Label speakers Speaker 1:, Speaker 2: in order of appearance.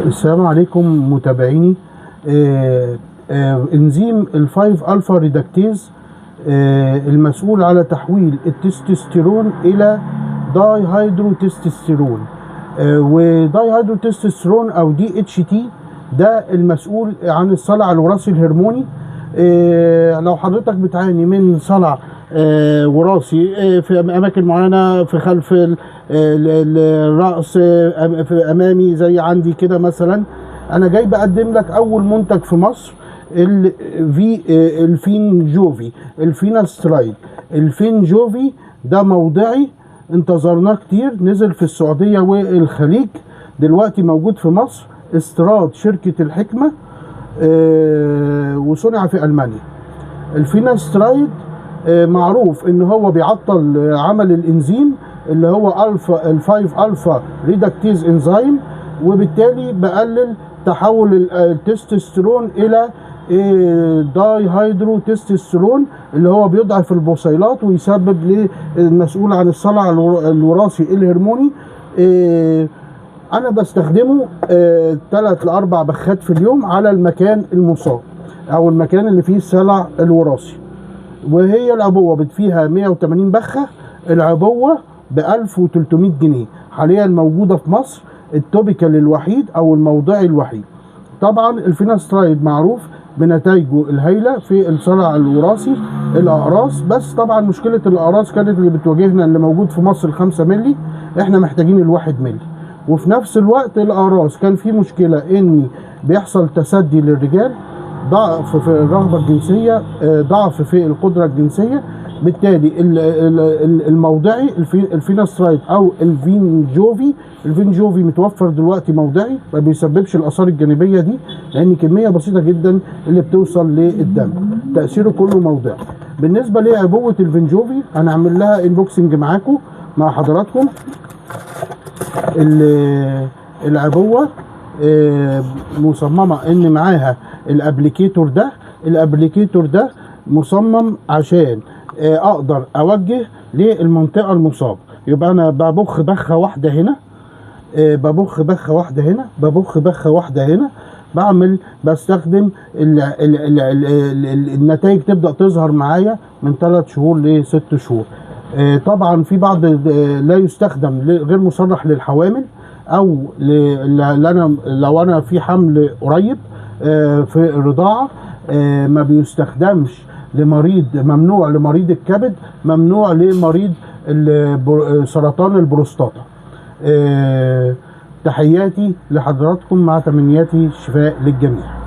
Speaker 1: السلام عليكم متابعيني. انزيم ال five alpha reductase المسؤول على تحويل التستوستيرون الى dihydrotestosterone، و dihydrotestosterone او DHT ده المسؤول عن الصلع الوراثي الهرموني. لو حضرتك بتعاني من صلع وراثي في اماكن معينة، في خلف الراس، في امامي زي عندي كده مثلا، انا جاي بقدم لك اول منتج في مصر الفينجوفي، الفيناسترايد. الفينجوفي ده موضعي انتظرناه كتير، نزل في السعودية والخليج، دلوقتي موجود في مصر، استيراد شركة الحكمة، وصنع في ألمانيا. الفيناسترايد معروف ان هو بيعطل عمل الانزيم اللي هو alpha ال five alpha reductase enzyme، وبالتالي بقلل تحول التستوستيرون الى dihydrotestosterone اللي هو بيضعف البصيلات ويسبب للمسؤول عن الصلع الوراثي الهرموني. انا بستخدمه 3 ل 4 بخات في اليوم على المكان المصاب او المكان اللي فيه الصلع الوراثي، وهي العبوه فيها 180 بخه، العبوه ب 1300 جنيه حاليا موجودة في مصر، ال topical الوحيد او الموضعي الوحيد. طبعا الفيناسترايد معروف بنتائجه الهائلة في الصلع الوراثي الاقراص، بس طبعا مشكلة الاقراص كانت اللي بتواجهنا اللي موجود في مصر 5 مللي، احنا محتاجين 1 مللي. وفي نفس الوقت الاقراص كان في مشكلة ان بيحصل تسدي للرجال، ضعف في الرغبة الجنسية، ضعف في القدرة الجنسية. بالتالي الموضعي الفيناسترايد او الفينجوفي، الفينجوفي متوفر دلوقتي موضعي، ما بيسببش الاثار الجانبية دي لان كمية بسيطة جدا اللي بتوصل للدم، تاثيره كله موضعي. بالنسبة لعبوه الفينجوفي هنعمل لها unboxing معاكم مع حضراتكم. العبوه مصممه ان معاها ال applicator ده، ال applicator ده مصمم عشان اقدر اوجه للمنطقة المصابة. يبقى انا ببخ بخه واحدة هنا، ببخ بخه واحدة هنا، ببخ بخه واحدة هنا، بعمل بستخدم النتائج تبدا تظهر معايا من 3 شهور ل 6 شهور. طبعا في بعض لا يستخدم، غير مصرح للحوامل او لو انا في حمل قريب في الرضاعة، ما بيستخدمش لمريض، ممنوع لمريض الكبد، ممنوع لمريض سرطان البروستاتا. تحياتي لحضراتكم مع تمنياتي الشفاء للجميع.